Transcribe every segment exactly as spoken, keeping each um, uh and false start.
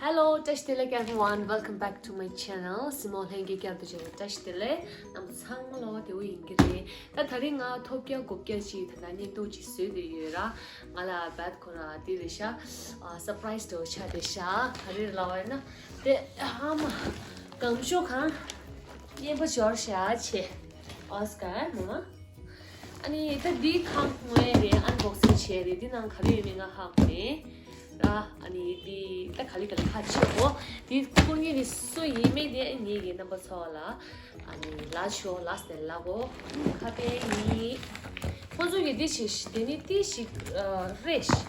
Hello, བཀྲ་ཤིས་བདེ་ལེགས། Everyone, welcome back to my channel. སྲིང་མོ་ལྷན་རྒྱས་བསྐྱར་དུ་མཇལ་བར་བཀྲ་ཤིས་བདེ་ལེགས། རྣམ་པ་ཚང་མ་ལོ་བདེ་པོ་ཡིན་གྱི་རེད། ད་དེ་རིང་ང་ཐོབ་རྒྱག་གོ་རྒྱག་ཅིག་ད་ལྟ་བརྙན་ཐུང་ཅིག་བཟོས་བསྡད་ཡོད་ར། ང་ལ་བད་ཁོ་ར་དེ་རེད་ཤག་ཨ། སར་པ་རའི་སི་འདྲ་བོ་ཆགས་བསྡད་ཤག་ག་རེ་ལབ་པ་ཡིན་ན། དེ་ཨ་མ་སྒམ་ཤོག་གང་རྙིང་པ་འབྱོར་ཤག་ཆེ། ཨོ་སི་ཀར་མོ། ཨ་ནི་ད་འདི་ཁང་ངོས་རེད། ཨན་བོག་སིང་བྱས་རེད། འདི་ནང་ག་རེ་ཡོད་མེད་ང་ཧ་གོ་མེད་ར། ཨ་ནི་འདི་ད་ག་ལེ་ག་ལེ་ཁ་ཕྱེ་གོ། འདི་བསྐུར་མཁན་ནི་སུ་ཡིན་མིན་དེ་ངེད་ཀྱི་རྣམ་པ་ཚོ་ལ་ཨ་ནི་ལབ་ཆོག་ལབ་ནས་ལབ་གོ། ཁ་དཔེ་ཡིན། ཁོང་ཚོ་གིས་འདི་བྱས་ཤག་དེ་ནི་ཏི་ཞིག་རེད་ཤག་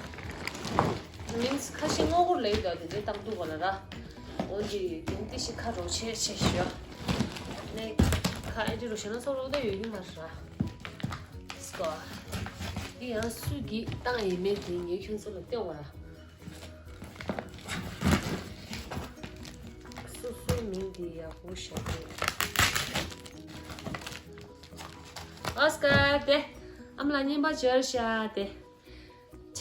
མིན་ཁ་ཤས་སྔོ་སྒོར་ལས་ཡོད་དེ་འདྲའི་གཏམ་འདུག་ག་ལ་ར། འོ་འདི་དེ་ནི་ཏི་ཞིག་ཁ་རོག་ཆེ་ཆེ་ཞོ། ནས་ཁ་ཨེ་འདྲི་རོགས་བྱས་ན་སོ་རོག་ད་ཡོད་ཀྱི་མ་རེད་ར། སྐོ། འདི་ཡང་སུས་གིས་བཏང་ཡིན་མིན་དེ་ངས་ཁྱོད་ཚོ་ལ་སྟོན་བ་ར། སུ་སུའི་མིང་འདི་ཡག་པོ་བཞག་གི། ཨོ་སི་ཀར་དེ། ཨ་མ་ལགས་རྙིང་པ་འབྱོར་ཤག་དེ།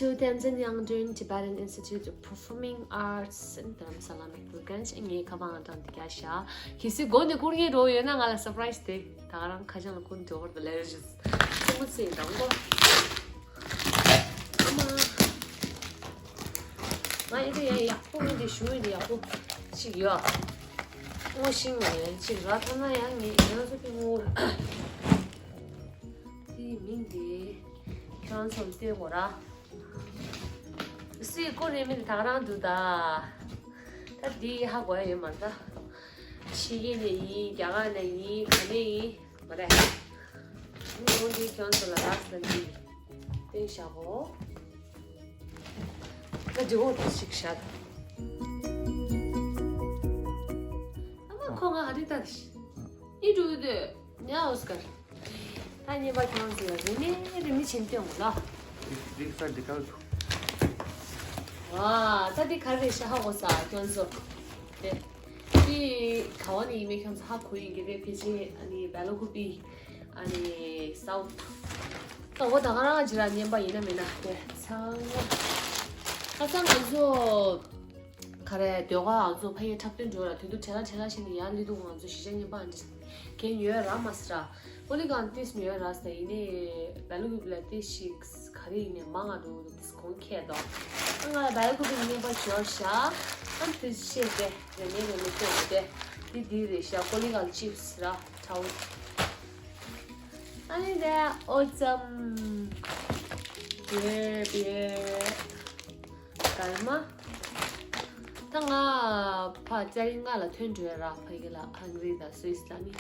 To Tenzin Yangdun Tibetan Institute of Performing Arts in Dharamsala, Meghalaya. ངའི་ཁ་པར་ཨང་གྲངས་འདི་རྒྱག་ཤག་གལ་སྲིད་སྒོ་ནས་བསྐུར་མཁན་འདྲ་བོ་ཡོད་ན་ང་ལ་སར་པ་རའི་སི་དེ་ད་ག་རང་ཁ་བྱང་ལ་བསྐུར་འགྲོ་བར་དུ་ལེ་རེ་ཞུ། སེམས་པ་ཚེ་དང་པོ། ཨ་མ། ང་ཡི་དེ་ཡང་ཡག་པོ་མིན་དེ་ཞུ་ཡི་དེ་ཡག་པོ་ཞིག་ཡོད། སྔོ་ཤིང་ངོ་ཡང་ཅིག་ར་ཐ་ན་ཡང་ངས་ཡང་སོ་པའི་ངོ་། དེའི་མིང་དེ་ཁྱོད་ཚོར་སྟོན་དགོས་ར། སུས་བསྐུར་རེད་མིན་ད་ག་རང་འདུག་ད། ད་འདི་ཧ་གོ་ཡ་ཡོད་མ་རེད་ད། ཕྱི་རྒྱལ་ནས་ཡིན། རྒྱ་གར་ནས་ཡིན། ག་ནས་ཡིན་མ་རེད། ངས་འོ་འདི་ཁྱོད་ཚོ་ལ་རགས་ཙམ་འདི་སྟོན་བཞག་གོ། ད་འདི་འོ་ད་ཞིག་བཞག་ད། ཨ་མ་ཁོ་ང་ཧ་རི་ད་ད་ཤི་ཨི་འགྲོ་གི་འདོད་ཉ་ཨོ་སི་ཀར། ད་རྙིང་པ་ཁྱོད་ཚོ་ལ་རིན་མེད་རིན་མེད་བྱིན་སྟོན་གོ་ལ། འདི་འདི་ས་འདི་ག་ལ་འདུག་ཝ། ད་འདི་ག་རེ་ཤ་ཧ་གོ་ས་ཁྱོད་ཚོ། དེ། འདི་ག་བ་ནས་ཡིན་མིན་ཁྱོད་ཚོ་ཧ་གོ་ཡིན་གྱི་རེད། ཕལ་ཆེར་ཨ་ནི་བེ་ལ་ཀུ་པི། ཨ་ནི་སའུ་ཐ། ད་འོ་ད་ག་རང་ཅི་ར་རྙིང་པ་ཡིན་ན་མིན་ན་དེ་ཚང་མ། ཁ་སང་ང་ཚོ། ག་རེ་ཟློས་གར་ང་ཚོ་ཕ་གིར་འཁྲབ་སྟོན་འགྲོ་ར། དུས་དུ་བྲེལ་ལ་བྲེལ་ལ་བྱས་ནས་ཡར་སླེབས་དུས་ང་ཚོ་གཞིས་ཆགས་རྙིང་པ་འདི་གས་ཉོས་རག་མ་སི་ར། ཀོ་ལི་གང་ཏིས་ཉོས་རག་ཟེར་ཡིན་ནའི་བེ་ལུ་གུ་པི་ལ་ཏིས་ཤིག་ག་རེ་ཡིན་ནའི་མང་ང་འགྲོ་འདུག་ཏིས་གོང་ཁེ་དོ། ཨ་ང་ལ་བེ་ལུ་གུ་པི་རྙིང་པ་ཞོར་ཤ། ཨ་ཏིས་ཤེས་ཏེ་རེ་མེད་རེ་མེད་སྟོན་དགོས་ཏེ། ཏི་དི་རེ་ཤ་ཀོ་ལི་གང་ཅིབ་སི་ར་ཁྲའོ། ཨ་ནི་དེ་ཨོ་ཙམ། བེར་བེར། སྐར་མ། ད་ང་ཕ་ཙ་རི་ང་ལ་ཐོན་འགྲོ་ཡ་ར། ཕ་གི་ལ་ཧང་རི་དང་སུའི་སི་ལ་ནི།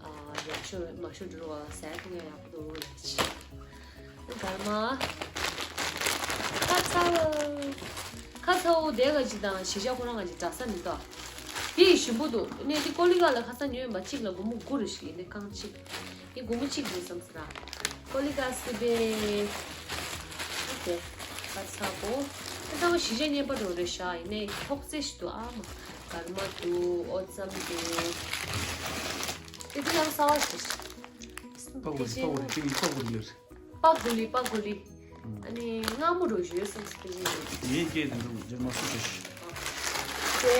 ཨ་ཡག་ཤོས་མ་ཤོས་འགྲོ་བ་ཟས་ཐུང་ཡ་ཡག་པོ་འདུག་ལ་ཆི། སྐར་མ། ཁ་ཚ་བོ། ཁ་ཚ་བོ་དེ་ག་ཅིག་དང་གཞིས་ཆགས་ཁོ་རང་ག་ཅིག་འདྲ་ས་མི་འདུག་དེ་ཡི་ཞིམ་པོ་འདུག་ནས་དེ་ཀོ་ལི་ག་ལ་ཁ་ཚ་ཉོས་ཡིན་པ་གཅིག་ལ་སྒོར་མོ་དགུ་རེ་ཞིག་ཡིན་ནས་རྐང་གཅིག་ཡིན་སྒོར་མོ་གཅིག་རེད་བསམ་སོང་ར། ཀོ་ལི་ག་སི་པེ། ཨ་དེ། ཁ་ཚ་པོ། ཨ་ཚང་མ་གཞིས་ཆགས་རྙིང་པ་འགྲོ་རེད་ཤག་ཡིན་ནས་ཐོག་རྩེ་ཞིག་འདུག་ཨ་མ། སྐར་མ་འདུག་ཨོ་ཙམ་འདུག་དེ་དུས་ཡང་གསར་བ་ཞིག་པ་གུ་ལི་པ་གུ་ལི་ཅིག་པ་གུ་ལི་རེད། པ་གུ་ལི་པ་གུ་ལི། ཨ་ནི་མངར་མོ་རུ་ཡོད་སེམས་སུ་དེ་བཞིན་རེད། ཡིན་སྐད་དེ་འདུག་རྒྱ་མ་སུ་དེ་ཤི། དེ།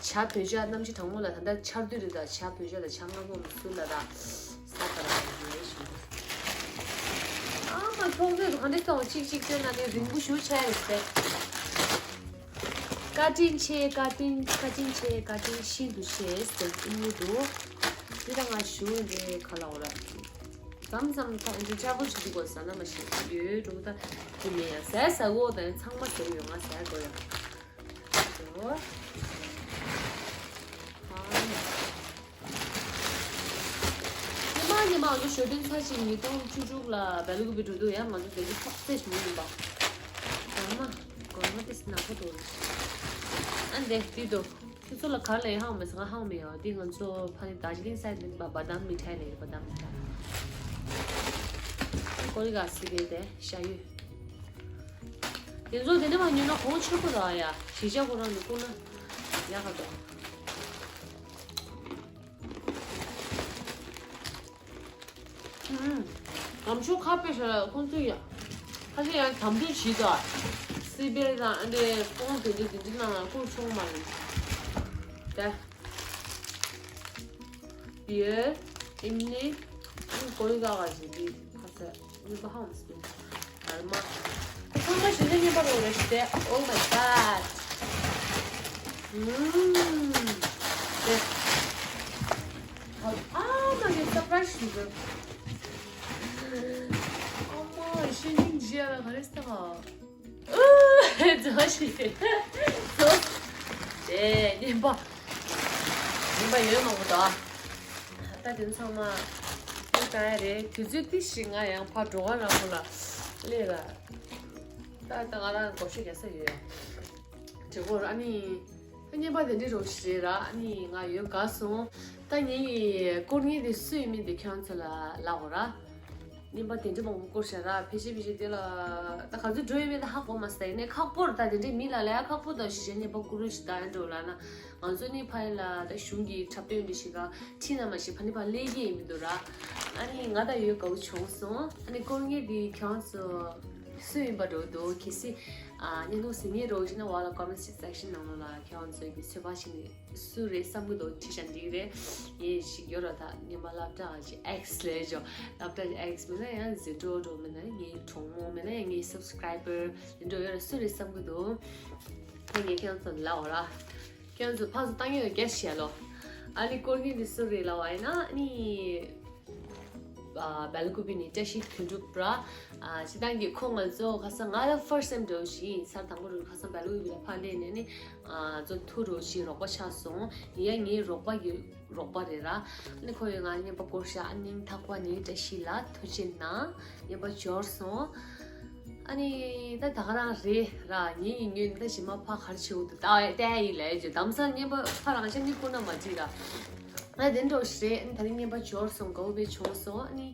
བྱ་བོད་ཇ་གནམ་གཤིས་གྲང་མོ་ལ་ད་ལྟ་ཆར་དུས་རེད། ད་བྱ་བོད་ཇ་ལ་བྱ་མངར་མོ་མི་སུ་ལ་ད་ས་ད་ར་ཡོད་ཤི། ཨ་མ་ཐོག་ཚད་དུ་ག་འདྲ་སོང་གཅིག་གཅིག་བསྟན་ན་ནི་རིང་པོ་ཞུ་ཆ་ཡོད་པས། བཀའ་དྲིན་ཆེ། བཀའ་དྲིན། བཀའ་དྲིན་ཆེ། བཀའ་དྲིན་ཤིན་ཏུ་ཆེ་ཟེར་ཨིན་ཡུལ་དུ། འདི་ལ་ང་ཞུ་འདི་ག་ལ་འོ་ར། མཚམས་མཚམས་ཐོག་འདི་ལྕགས་པོ་བྱེད་དུས་དགོས་ས་ན་མ་ཤེས་ཡོད་འགྲོ་ད། དེ་མིན་ཡང་ཟས་ཟ་འོ་དང་ཚང་མ་ཟས་ཡོད་ང་ཟས་དགོས་ཡང་། ཨ་ཡ། ཉི་མ་ཉི་མ་ང་ཚོ་ཞོ་སྟོན་ཚར་ཞིག་ཉིས་སྟོང་བཅུ་དྲུག་ལ་བེ་ལུ་གུ་པི་འགྲོ་དུས་ཡང་ང་ཚོ་དེ་ཚོ་ཐོག་ཚད་ཞིག་མི་ཡིན་པ། གོར་མ་གོར་མ་དེ་སི་ནག་པོ་འགྲོ་རེད། ཨ་འདེ་དེ་དོ། ཁྱོད་ཚོ་ལ་ག་རེ་ལབ་ཡ་ཧ་གོ་མེད་ཟེར། ང་ཧ་གོ་མེད་ཡ། འདི་ང་ཚོ་ཕ་ནི་དར་ཇི་ལིང་སའི་ཌི་ལ་ཡོད་པ་བ་དམ་མི་ཐའི་ལབ་ཡོད། བ་དམ་མི་ཐའི། ཀོ་ལི་ག་སི་པེ་དེ་ཤ་ཡོད། དེ་ཚོ་དེ་ནས་མ་ཉོས་ན་གོང་ཆེན་པོ་རག་ཡ། གཞིས་ཆགས་ཁོ་རང་ནས་བསྐུར་ན་ཡག་ག་འདུག་ཨུམ། སྒམ་ཤོག་ཁ་ཕྱེ་ཤ་ཁོང་ཚོས་ཡ། ཁ་ཤས་ཡང་དམ་འབུལ་བྱེད་དོ། སི་པེ་དང་ཨ་འདྲའི་ཀོང་དེ་འདྲའི་དེ་འདྲའི་ནང་ལ་བསྐུར་ཆོག་མ་རེད། ད། པིར། ཨིམ་ལི། ཨ་ནི་ཀོ་ལི་ག་ག་ཞིག་འདི་ཁ་ས་ནི་པ་ཧམ་སི་པིན། ད་མ། ཁོ་ཚང་མ་ཞིག་ནི་ནི་པ་རོ་རེ་ཤི་ཏེ། Oh my god. ཨུམ། དེ། ཨ་མ་གི་སར་པ་རའི་ཛི་ཞིག་འདུག་ཨ་མ་ཤེས་ཉིན་རྗེས་ལ་ག་རེ་ས་ག་ཨུ། ཛོ་ཞིག་ཛོ། དེ་ཉན་པ། ཉན་པ་ཡོད་མང་པོ་འདུག་ད་དེ་ཚང་མ་ཡོད་ཀ་ཡ་རེད། དུས་ཚོད་ཏི་ཞིག་ང་ཡང་ཕར་འགྲོ་ག་རང་ཁོ་ལ་སླེབས་ལ། ད་ད་ང་རང་སྒོར་གཞས་རྒྱག་ས་ཡོད་ཡ། དྲི་གོ་ར་ཨ་ནི། ཉན་པ་དེ་འདྲི་རོགས་ཞེས་ར་ཨ་ནི་ང་ཡོད་དགའ་སོང་། ད་ངའི་སྐོར་ངེས་དེ་སུ་ཡིན་མིན་དེ་ཁྱོད་ཚོ་ལ་ལབ་དགོས་ར། ཉན་པ་དེ་འདྲི་མང་པོ་སྐོར་བྱ་ར་ཕལ་ཆེར་ཕལ་ཆེར་དེ་ལ་ད་ག་ཚོད་འགྲོ་ཡོད་མེད་ད་ཧ་གོ་མ་སོང་། ཡིན་ནའི་ཁག་པོ་ར་ད་དེ་འདྲི་མི་ལ་ལ་ཡ་ཁག་པོ་དང་ཞེས་ཉན་པ་སྐུ་རུ་ཞིག་ད་ཡ་འགྲོ་ལ་ན་ང་ཚོ་ནི་ཕ་ཡིན་ལ་ད་གཞུང་གི་འཁྲབ་སྟོན་འདི་ཞིག་ག་ཁྲིད་ན་མ་ཞིག་ཕ་ནི་ཕ་ལས་ཀྱི་ཡིན་མི་འདུག་ར། ཨ་ནི་ང་ད་ཡོད་དགའ་བོ་བྱུང་སོང་། ཨ་ནི་སྐོར་ངེས་དེ་ཁྱོད་ཚོ་སུ་ཡིན་པ་འགྲོ་འདུག་གལ་སྲིད་ཨ་ཉན་ཐོང་ཟིན་ངེས་རོགས་ཞིག་ན་བ་ལ་comment section་ནང་ལ་ཁྱོད་ཚོ་གི་ཚོད་དཔག་ཞིག་ནི། སུ་རེད་བསམ་གི་འདུག་ཁྲིད་བྱ་འགྲིག་རེད། ངས་ཞིག་ཡོད་ར་ད་ཉན་པ་སློབ་གྲྭ་ཞིག་ཨེགས་ལས་ཇོ་སློབ་གྲྭ་ཞིག་ཨེགས་མིན་ན་ཡང་ཟི་འགྲོ་འགྲོ་མིན་ན་ངའི་གྲོགས་མོ་མིན་ན་ཡང་ངའི་subscriber་ལས་འགྲོ་ཡོད་ར་སུ་རེད་བསམ་གི་འདུག་ད་ངས་ཁྱེད་ཚོ་ལབ་ར། ཁྱེད་ཚོ་ཕར་ཚུར་བཏང་ཡོད་རྒྱ་ཞེ་ལོ། ཨ་ནི་སྐོར་གི་འདི་སུ་རེད་ལབ་བ་ཡིན་ན་ཨ་ནི། སྦེལ་ཀུ་པི་ནས་བཀྲ་ཤིས་དོན་གྲུབ་ར། སྤྱི་བཏང་གི་ཁོ་ང་ཚོ་ཁ་སང་ང་ལ་first time་འགྲོ་བཞིན་ཚར་དང་པོ་རུ་ཁ་སང་སྦེལ་ཀུ་པི་ལ་ཕར་སླེབས་ནས་ནི་ང་ཚོ་ཐུག་འགྲོ་བཞིན་རོགས་པ་ཆགས་སོང་། ཡིན་ཡང་ངའི་རོགས་པ་གི་རོགས་པ་རེད་ར། ཨ་ནི་ཁོ་ཡོད་ང་ཉན་པ་སྐོར་ཤ་ཨ་ནིང་ཐག་པ་ནི་བཀྲ་ཤིས་ལ་ཐུགས་རྗེ་གནང་། ཉན་པ་འབྱོར་སོང་། ཨ་ནི་ད་ད་ག་རང་རེད་ར། ངའི་ཡིན་ངོས་ནི་ད་ཞི་མ་ཕ་གར་བྱེད་འུ་དུ་ད་ཨེ་ལྟ་ཡི་ལས་བརྗོད་དམ་སང་ཉན་པ་ཕ་རང་ཤ་ནི་བསྐུར་ན་མ་བྲིས་ར། ང་དེ་འགྲོ་ཞིག་རེད། ཨ་ནི་ད་རིང་ཉན་པ་འབྱོར་སོང་དགའ་བོ་བས་བྱུང་སོང་། ཨ་ནི་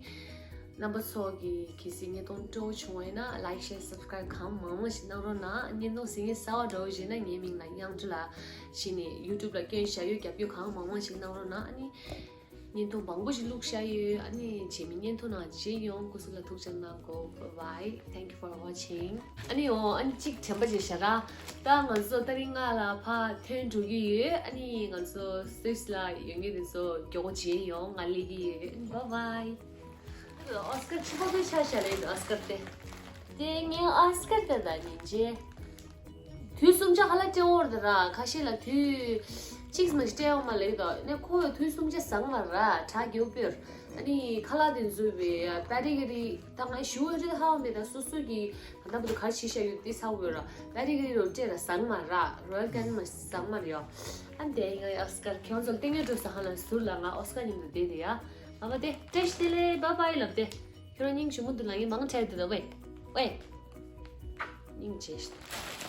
རྣམ་པ་ཚོ་གི་གལ་སྲིད་བརྙན་ཐུང་སྤྲོ་བོ་བྱུང་བ་ཡིན་ན་like share subscribe་གང་མང་མང་ཞིག་གནང་རོགས་གནང་། བརྙན་ཐུང་གཟིགས་མཁན་གསར་བ་འདྲ་བོ་ཞིག་ན་ངའི་མིང་ལ་དབྱངས་སྒྲོལ་ལགས་ཞེས་ནས་YouTube་ལ་སྐྱོན་བཞག་ཡོད། རྒྱབ་སྐྱོར་གང་མང་མང་ཞིག་གནང་རོགས་གནང་། ཨ་ནི་བརྙན་ཐུང་མང་པོ་ཞིག་བླུགས་བཞག་ཡོད། ཨ་ནི་རྗེས་མའི་བརྙན་ཐུང་ནང་མཇལ་ཡོང་། སྐུ་གཟུགས་ལ་ཐུགས་ཅག་གནང་གོ Bye bye. Thank you for watching. ཨ་ནི་འོ་ཨ་ནི་གཅིག་དྲན་པ་བརྗེད་བཞག་ར། ད་ང་ཚོ་ཏ་རིག་ལྔ་ལ་ཕར་ཐོན་འགྲོ་གི་ཡོད། ཨ་ནི་ང་ཚོ་སུད་སི་ལ་ཡོད་མཁན་དེ་ཚོ་མགྱོགས་པོ་མཇལ་ཡོང་། ང་སླེབས་ཀྱི་ཡོད། Bye bye. ཨོ་སི་ཀར་ཕྱི་པོ་པའི་ཆ་བཞག་རེད། ཨོ་སི་ཀར་དེ། དེ་ངའི་ཨོ་སི་ཀར་དེ་ད་ཉིན་རྗེས། དུས་གསུམ་ཆ་ཧ་ལ་སྤྲད་འོར་དེ་ར། ཁ་ཤས་ལ་དུས་གཅིག་མ་ཞིག་སྤྲད་ཡོང་མ་ལེགས་དོ། ནས་ཁོ་དུས་གསུམ་ཆ་བཟང་མ་ར་གྲ་རྒྱས་པོ་ཡོད། ཨ་ནི་ཁ་ལག་དེ་འཛུལ་བའི་པད་རི་ཀ་རི་ད་ང་ཞུ་འོས་རེད་ཧ་བ་མེད། ད་སོ་སོ་གི་ད་ལྟ་བུ་དུ་གར་ཕྱི་ཤ་ཡོད་དེ་ཚ་བོ་ཡོད་ར། པད་རི་ཀ་རི་རོ་སྤྲད་ར་བཟང་མ་ར། རོ་ཡལ་ཀན་མ་བཟང་མ་རེད་ཡོ། ཨ་ནི་དེ་ཡིན་ང་ཨོ་སི་ཀར་ཁྱོད་ཚོ་ལ་ལྟས་ངན་འགྲོ་ས་ཧ་ལ་ཟུར་ལ་ང་ཨོ་སི་ཀར་མཉམ་དུ་བསྡད་དེ་ཡ། ཨ་བ་དེ་བཀྲ་ཤིས་བདེ་ལེགས། Bye bye་ལབ་དེ། ཁྱོད་རང་སྙིང་ཞུམ་མོ་འདུག་ལ་ངས་མང་ཁྲལ་འདུག་ལ་ཝེ། ཝེ། སྙིང་རྗེ་ཤི།